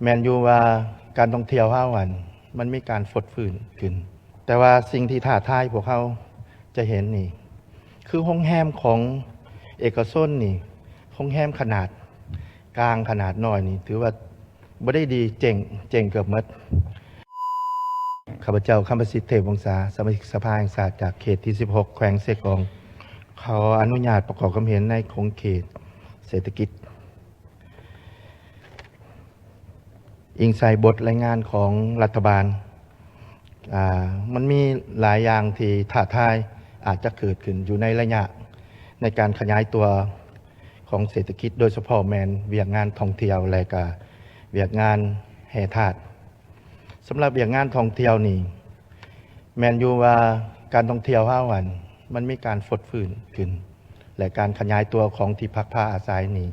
ແມ່ນຢູ່ວ່າການທ່ອງທ່ຽວເຮົາຫັ້ນ ມັນມີການຟົດຟື້ນຂຶ້ນ, ແຕ່ວ່າສິ່ງທີ່ທ້າທາຍພວກເຮົາຈະເຫັນນີ້ ຄືໂຮງແຮມຂອງເອກະຊົນນີ້, ໂຮງແຮມຂະໜາດກາງ ຂະໜາດນ້ອຍນີ້ ຖືວ່າບໍ່ໄດ້ດີ, ເຈັງ, ເຈັງເກືອບໝົດ. ຂ້າພະເຈົ້າ ຄຳປະສິດ ເທບວົງສາ, ສະມາຊິກສະພາແຫ່ງຊາດຈາກເຂດທີສິບຫົກ ແຂວງເຊກອງ, ຂໍອະນຸຍາດປະກອບຄວາມເຫັນໃນຂົງເຂດເສດຖະກິດ. ອີງໃສ່ບົດລາຍງານຂອງລັດຖະບານ, ອາ, ມັນມີຫຼາຍຢ່າງທີ່ທ້າທາຍອາດຈະເກີດຂຶ້ນຢູ່ໃນໄລຍະໃນການຂະຫຍາຍຕົວຂອງເສດຖະກິດ, ໂດຍສະເພາະແມ່ນວຽກງານທ່ອງທ່ຽວ ແລະ ກະວຽກງານແຮ່ທາດ. ສຳລັບວຽກງານທ່ອງທ່ຽວນີ້ ແມ່ນຢູ່ວ່າການທ່ອງທ່ຽວເຮົາຫັ້ນ ມັນມີການຟົດຟື້ນຂຶ້ນ ແລະ ການຂະຫຍາຍຕົວຂອງທີ່ພັກພາອາໄສນີ້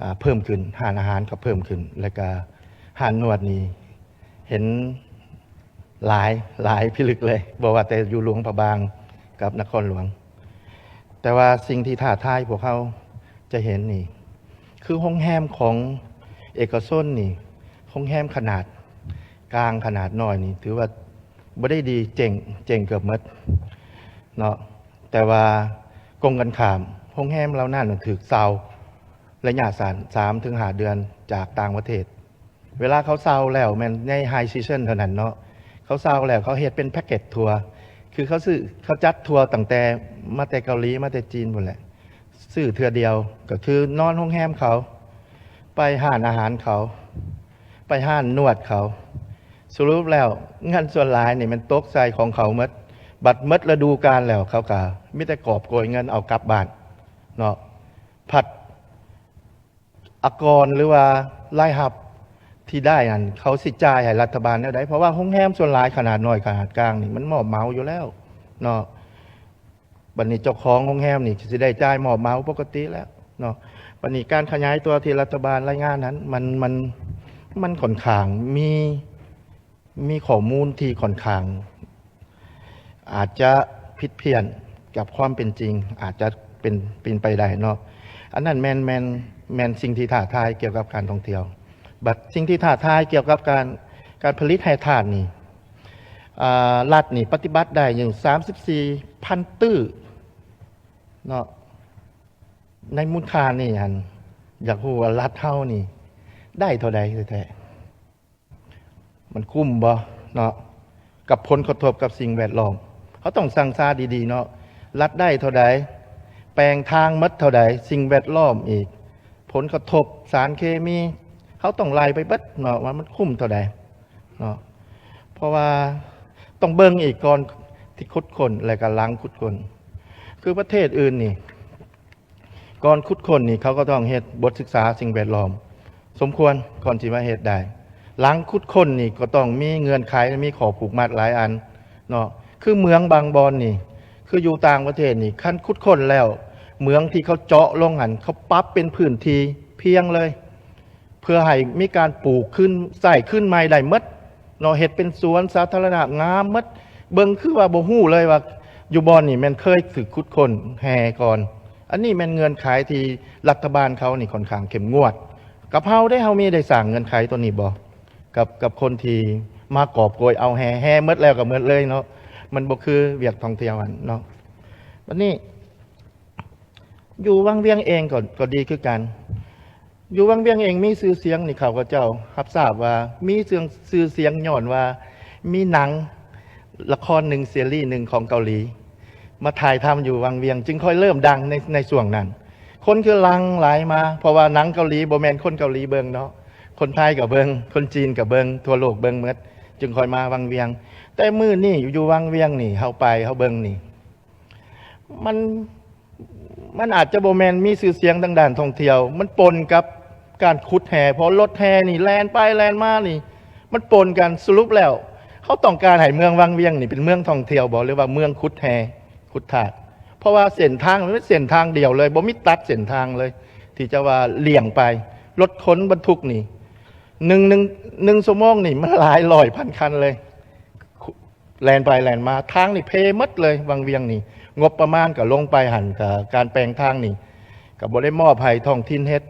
ອາ, ເພີ່ມຂຶ້ນ, ຮ້ານອາຫານກໍເພີ່ມຂຶ້ນ ແລະ ກະຮ້ານນວດນີ້ເຫັນຫຼາຍ, ຫຼາຍພິລຶກເລີຍ, ບໍ່ວ່າແຕ່ຢູ່ຫຼວງພະບາງກັບນະຄອນຫຼວງ. ແຕ່ວ່າສິ່ງທີ່ທ້າທາຍພວກເຮົາຈະເຫັນນີ້ ຄືໂຮງແຮມຂອງເອກະຊົນນີ້, ໂຮງແຮມຂະໜາດກາງ ຂະໜາດນ້ອຍນີ້ ຖືວ່າບໍ່ໄດ້ດີ, ເຈັງ, ເຈັງເກືອບໝົດເນາະ. ແຕ່ວ່າກົງກັນຂ້າມ, ໂຮງແຮມເຫຼົ່ານັ້ນຖືກເຊົ່າໄລຍະສັ້ນ ສາມເຖິງຫ້າເດືອນ ຈາກຕ່າງປະເທດ. ເວລາເຂົາເຊົ່າແລ້ວ ແມ່ນໃນ high season ເທົ່ານັ້ນເນາະ, ເຂົາເຊົ່າແລ້ວເຂົາເຮັດເປັນແພັກເກັດທົວ, ຄືເຂົາຊື້, ເຂົາຈັດທົວຕັ້ງແຕ່ ມາແຕ່ເກົາຫຼີ ມາແຕ່ຈີນພຸ້ນແຫຼະ, ຊື້ເທື່ອດຽວ, ກໍຄືນອນໂຮງແຮມເຂົາ, ໄປຮ້ານອາຫານເຂົາ, ໄປຮ້ານນວດເຂົາ. ສະຫຼຸບແລ້ວເງິນສ່ວນຫຼາຍນີ້ແມ່ນຕົກໃສ່ຂອງເຂົາໝົດ, ບັດໝົດລະດູການແລ້ວ ເຂົາກໍມີແຕ່ກອບໂກຍເງິນເອົາກັບບ້ານເນາະ. ພັດ ອາກອນ ຫຼືວ່າລາຍຮັບທີ່ໄດ້ນັ້ນ ເຂົາຊິຈ່າຍໃຫ້ລັດຖະບານແນວໃດ? ເພາະວ່າໂຮງແຮມສ່ວນຫຼາຍຂະໜາດນ້ອຍ ຂະໜາດກາງນີ້ ມັນມອບເໝົາຢູ່ແລ້ວເນາະ. ບັດນີ້ເຈົ້າຂອງໂຮງແຮມນີ້ຊິໄດ້ຈ່າຍມອບເໝົາປົກກະຕິແລ້ວເນາະ. ບັດນີ້ການຂະຫຍາຍຕົວທີ່ລັດຖະບານລາຍງານນັ້ນ ມັນ, ມັນ, ມັນຂ້ອນຂ້າງມີ ມີຂໍ້ມູນທີ່ຂ້ອນຂ້າງອາດຈະຜິດພຽນກັບຄວາມເປັນຈິງ, ອາດຈະເປັນ, ເປັນໄປໄດ້ເນາະ. ອັນນັ້ນແມ່ນ, ແມ່ນ, ແມ່ນສິ່ງທີ່ທ້າທາຍກ່ຽວກັບການທ່ອງທ່ຽວ. ບັດສິ່ງທີ່ທ້າທາຍກ່ຽວກັບການ, ການຜະລິດແຮ່ທາດນີ້, ອາ, ລັດນີ້ປະຕິບັດໄດ້ຢູ່ສາມສິບສີ່ພັນຕື້ເນາະ. ໃນມູນຄ່ານີ້ຫັ້ນ ຢາກຮູ້ວ່າລັດເຮົານີ້ໄດ້ເທົ່າໃດແທ້ໆ? ມັນຄຸ້ມບໍ່ເນາະ ກັບຜົນກະທົບກັບສິ່ງແວດລ້ອມ? ເຮົາຕ້ອງຊັ່ງຊາດີໆເນາະ, ລັດໄດ້ເທົ່າໃດ, ແປງທາງໝົດເທົ່າໃດ, ສິ່ງແວດລ້ອມອີກ, ຜົນກະທົບສານເຄມີ, ເຮົາຕ້ອງໄລ່ໄປເບິດເນາະ ວ່າມັນຄຸ້ມເທົ່າໃດເນາະ. ເພາະວ່າຕ້ອງເບິ່ງອີກກ່ອນທີ່ຂຸດຄົ້ນ ແລະ ກະຫຼັງຂຸດຄົ້ນ. ຄືປະເທດອື່ນນີ້ ກ່ອນຂຸດຄົ້ນນີ້ ເຂົາກໍຕ້ອງເຮັດບົດສຶກສາສິ່ງແວດລ້ອມສົມຄວນ ກ່ອນຊິມາເຮັດໄດ້. ຫຼັງຂຸດຄົ້ນນີ້ກໍຕ້ອງມີເງື່ອນໄຂ ມີຂໍ້ຜູກມັດຫຼາຍອັນເນາະ. ຄືເໝືອງບາງບ່ອນນີ້ ຄືຢູ່ຕ່າງປະເທດນີ້ ຄັນຂຸດຄົ້ນແລ້ວ ເໝືອງທີ່ເຂົາເຈາະລົງຫັ້ນ ເຂົາປັບເປັນພື້ນທີ່ພຽງເລີຍ ເພື່ອໃຫ້ມີການປູກຄືນ, ໃຊ້ຄືນໃໝ່ໄດ້ໝົດເນາະ, ເຮັດເປັນສວນສາທາລະນະງາມໝົດ. ເບິ່ງຄືວ່າບໍ່ຮູ້ເລີຍວ່າຢູ່ບ່ອນນີ້ແມ່ນເຄີຍຖືກຂຸດຄົ້ນແຮ່ກ່ອນ. ອັນນີ້ແມ່ນເງື່ອນໄຂທີ່ລັດຖະບານເຂົານີ້ຂ້ອນຂ້າງເຂັ້ມງວດ. ກັບເຮົາເດ້, ເຮົາມີໄດ້ສ້າງເງື່ອນໄຂຕົວນີ້ບໍ່? ກັບ, ກັບຄົນທີ່ມາກອບໂກຍເອົາແຮ່, ແຮ່ໝົດແລ້ວກໍໝົດເລີຍເນາະ, ມັນບໍ່ຄືວຽກທ່ອງທ່ຽວຫັ້ນເນາະ. ບັດນີ້ ຢູ່ວັງວຽງເອງກໍ, ກໍດີຄືກັນ. ຢູ່ວັງວຽງເອງມີຊື່ສຽງນີ້ ຂ້າພະເຈົ້າຮັບຊາບວ່າມີຊື່ສຽງຍ້ອນວ່າມີໜັງລະຄອນໜຶ່ງ ຊີຣີໜຶ່ງຂອງເກົາຫຼີ ມາຖ່າຍທຳຢູ່ວັງວຽງ ຈຶ່ງຄ່ອຍເລີ່ມດັງໃນ, ໃນຊ່ວງນັ້ນ. ຄົນຄືຫຼັ່ງໄຫຼມາ, ເພາະວ່າໜັງເກົາຫຼີບໍ່ແມ່ນຄົນເກົາຫຼີເບິ່ງເນາະ, ຄົນໄທກໍເບິ່ງ, ຄົນຈີນກໍເບິ່ງ, ທົ່ວໂລກເບິ່ງໝົດ, ຈຶ່ງຄ່ອຍມາວັງວຽງ. ແຕ່ມື້ນີ້ຢູ່ວັງວຽງນີ້ ເຮົາໄປ, ເຮົາເບິ່ງນີ້ ມັນ, ມັນອາດຈະບໍ່ແມ່ນມີຊື່ສຽງທາງດ້ານທ່ອງທ່ຽວ, ມັນປົນກັບການຂຸດແຮ່, ເພາະລົດແຮ່ນີ້ແລ່ນໄປແລ່ນມານີ້ ມັນປົນກັນ. ສະຫຼຸບແລ້ວ ເຮົາຕ້ອງການໃຫ້ເມືອງວັງວຽງນີ້ເປັນເມືອງທ່ອງທ່ຽວບໍ່ ຫຼືວ່າເມືອງຂຸດແຮ່ຂຸດທາດ? ເພາະວ່າເສັ້ນທາງມັນເປັນເສັ້ນທາງດຽວເລີຍ, ບໍ່ມີຕັດເສັ້ນທາງເລີຍ ທີ່ຈະວ່າລ່ຽງໄປ. ລົດຂົນບັນທຸກນີ້ ໜຶ່ງ, ໜຶ່ງ, ໜຶ່ງຊົ່ວໂມງນີ້ ມັນຫຼາຍຮ້ອຍພັນຄັນເລີຍ. ແລ່ນໄປແລ່ນມາ, ທາງນີ້ເພໝົດເລີຍ ວັງວຽງນີ້. ງົບປະມານກໍລົງໄປຫັ້ນ, ກະການແປງທາງນີ້ກໍບໍ່ໄດ້ມອບໃຫ້ທ້ອງຖິ່ນເຮັດ,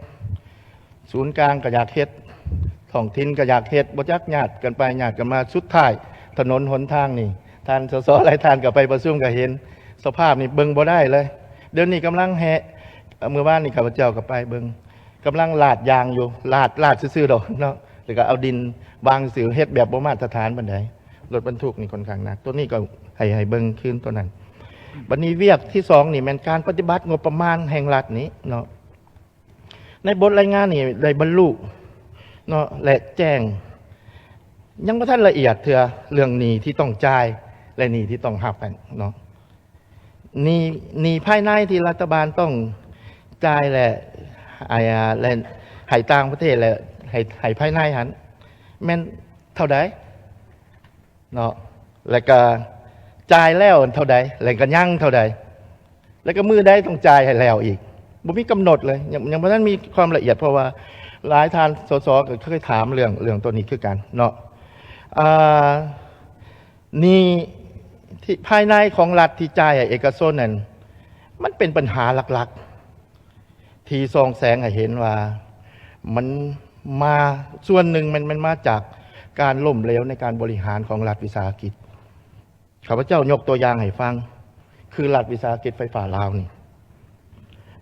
ສູນກາງກໍຢາກເຮັດ, ທ້ອງຖິ່ນກໍຢາກເຮັດ ບໍ່ຈັກຍາດກັນໄປຍາດກັນມາ ສຸດທ້າຍຖະໜົນຫົນທາງນີ້ ທ່ານ ສສ ຫຼາຍທ່ານກໍໄປປະຊຸມກໍເຫັນ ສະພາບນີ້ເບິ່ງບໍ່ໄດ້ເລີຍ. ດຽວນີ້ກຳລັງແຮ່ ເອີ່ ມື້ວານນີ້ຂ້າພະເຈົ້າກໍໄປເບິ່ງ ກຳລັງລາດຢາງຢູ່ ລາດ ລາດຊື່ໆດອກເນາະ ແລ້ວກໍເອົາດິນວາງຊື່ ເຮັດແບບບໍ່ມາດຕະຖານປານໃດ. ລົດບັນທຸກນີ້ຂ້ອນຂ້າງໜັກ ໂຕນີ້ກໍໃຫ້ ໃຫ້ເບິ່ງຄືນໂຕນັ້ນ. ບັດນີ້ວຽກທີສອງນີ້ແມ່ນການປະຕິບັດງົບປະມານແຫ່ງລັດນີ້ເນາະ ໃນບົດລາຍງານນີ້ໄດ້ບັນລຸເນາະ ແລະ ແຈ້ງ ຍັງບໍ່ທັນລະອຽດເທື່ອ ເລື່ອງໜີ້ທີ່ຕ້ອງຈ່າຍ ແລະ ໜີ້ທີ່ຕ້ອງຮັບຫັ້ນເນາະ. ໜີ້ ໜີ້ພາຍໃນທີ່ລັດຖະບານຕ້ອງຈ່າຍ ແລະ ໃຫ້ ແລະ ໃຫ້ຕ່າງປະເທດ ແລະ ໃຫ້ ໃຫ້ພາຍໃນຫັ້ນ ແມ່ນເທົ່າໃດເນາະ ແລ້ວກະຈ່າຍແລ້ວເທົ່າໃດ ແລ້ວກະຍັງເທົ່າໃດ ແລ້ວກະມື້ໃດຕ້ອງຈ່າຍໃຫ້ແລ້ວອີກ ບໍ່ມີກຳນົດເລີຍ ຍັງ ຍັງບໍ່ທັນມີຄວາມລະອຽດ ເພາະວ່າຫຼາຍທ່ານ ສສ ກໍເຄີຍຖາມເລື່ອງ ເລື່ອງໂຕນີ້ຄືກັນເນາະ. ອາ ໜີ້ທີ່ພາຍໃນຂອງລັດທີ່ຈ່າຍໃຫ້ເອກະຊົນນັ້ນ ມັນເປັນບັນຫາຫຼັກໆ ທີ່ສ່ອງແສງໃຫ້ເຫັນວ່າ ມັນມາ ສ່ວນໜຶ່ງມັນ ມັນມາຈາກການລົ້ມເຫຼວໃນການບໍລິຫານຂອງລັດວິສາຫະກິດ. ຂ້າພະເຈົ້າຍົກຕົວຢ່າງໃຫ້ຟັງ ຄືລັດວິສາຫະກິດໄຟຟ້າລາວນີ້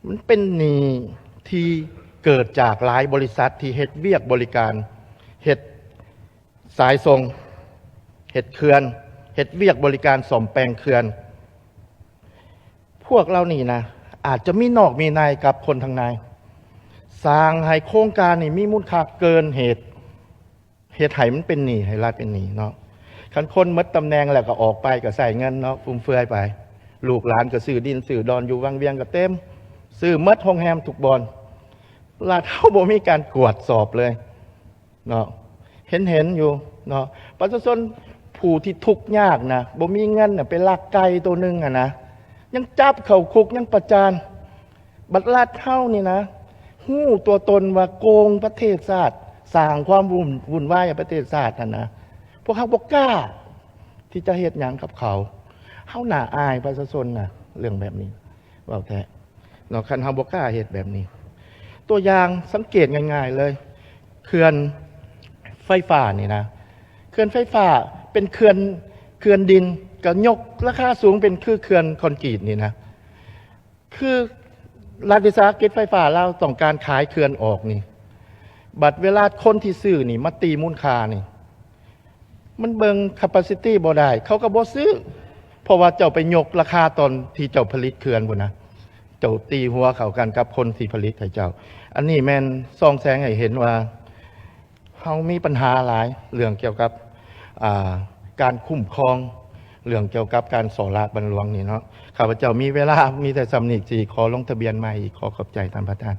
ມັນເປັນໜີ້ທີ່ເກີດຈາກຫຼາຍບໍລິສັດທີ່ເຮັດວຽກບໍລິການ ເຮັດ ສາຍສົ່ງ ເຮັດເຂື່ອນ ເຮັດວຽກບໍລິການສ້ອມແປງເຂື່ອນ. ພວກເຫຼົ່ານີ້ນະ ອາດຈະມີນອກມີໃນກັບຄົນທາງໃນ ສ້າງໃຫ້ໂຄງການນີ້ມີມູນຄ່າເກີນເຫດ ເຮັດໃຫ້ມັນເປັນໜີ້ ໃຫ້ລັດເປັນໜີ້ເນາະ. ຄັນຄົນໝົດຕຳແໜ່ງແລ້ວກໍອອກໄປ ກໍໃຊ້ເງິນເນາະ ຟຸມເຟືອຍໄປ ລູກຫຼານກໍຊື້ດິນຊື້ດອນ ຢູ່ວັງວຽງກໍເຕັມ ຊື້ໝົດໂຮງແຮມທຸກບ່ອນ. ລັດເຮົາບໍ່ມີການກວດສອບເລີຍ ເນາະ ເຫັນ ເຫັນຢູ່ເນາະ ປະຊາຊົນຜູ້ທີ່ທຸກຍາກນະ ບໍ່ມີເງິນນະ ໄປລັກໄກ່ໂຕໜຶ່ງຫັ້ນນະ ຍັງຈັບເຂົ້າຄຸກ ຍັງປະຈານ. ບັດລັດເຮົານີ້ນະ ຮູ້ຕົວຕົນວ່າໂກງປະເທດຊາດ ສ້າງຄວາມວຸ່ນ ວຸ່ນວາຍໃຫ້ປະເທດຊາດຫັ້ນນະ ພວກເຮົາບໍ່ກ້າທີ່ຈະເຮັດຫຍັງກັບເຂົາ. ເຮົາໜ້າອາຍປະຊາຊົນນະ ເລື່ອງແບບນີ້ ເວົ້າແທ້ເນາະ ຄັນເຮົາບໍ່ກ້າເຮັດແບບນີ້. ຕົວຢ່າງສັງເກດງ່າຍໆເລີຍ ເຂື່ອນໄຟຟ້ານີ້ນະ ເຂື່ອນໄຟຟ້າເປັນເຂື່ອນ ເຂື່ອນດິນ ກໍຍົກລາຄາສູງເປັນຄືເຂື່ອນຄອນກຣີດນີ້ນະ ຄືລັດວິສາຫະກິດໄຟຟ້າລາວຕ້ອງການຂາຍເຂື່ອນອອກນີ້ ບັດເວລາຄົນທີ່ຊື້ນີ້ມາຕີມູນຄ່ານີ້ ມັນເບິ່ງ capacity ບໍ່ໄດ້ ເຂົາກໍບໍ່ຊື້ ເພາະວ່າເຈົ້າໄປຍົກລາຄາຕອນທີ່ເຈົ້າຜະລິດເຂື່ອນພຸ້ນນະ ເຈົ້າຕີຫົວເຂົ້າກັນກັບຄົນທີ່ຜະລິດໃຫ້ເຈົ້າ. ອັນນີ້ແມ່ນສ່ອງແສງໃຫ້ເຫັນວ່າ ເຮົາມີບັນຫາຫຼາຍເລື່ອງກ່ຽວກັບ ອາ ການຄຸ້ມຄອງ ເລື່ອງກ່ຽວກັບການສໍ້ລາດບັງຫຼວງນີ້ເນາະ. ຂ້າພະເຈົ້າມີເວລາມີແຕ່ສ່ຳນີ້ ຊິຂໍລົງທະບຽນໃໝ່ອີກ. ຂໍຂອບໃຈທ່ານປະທານ.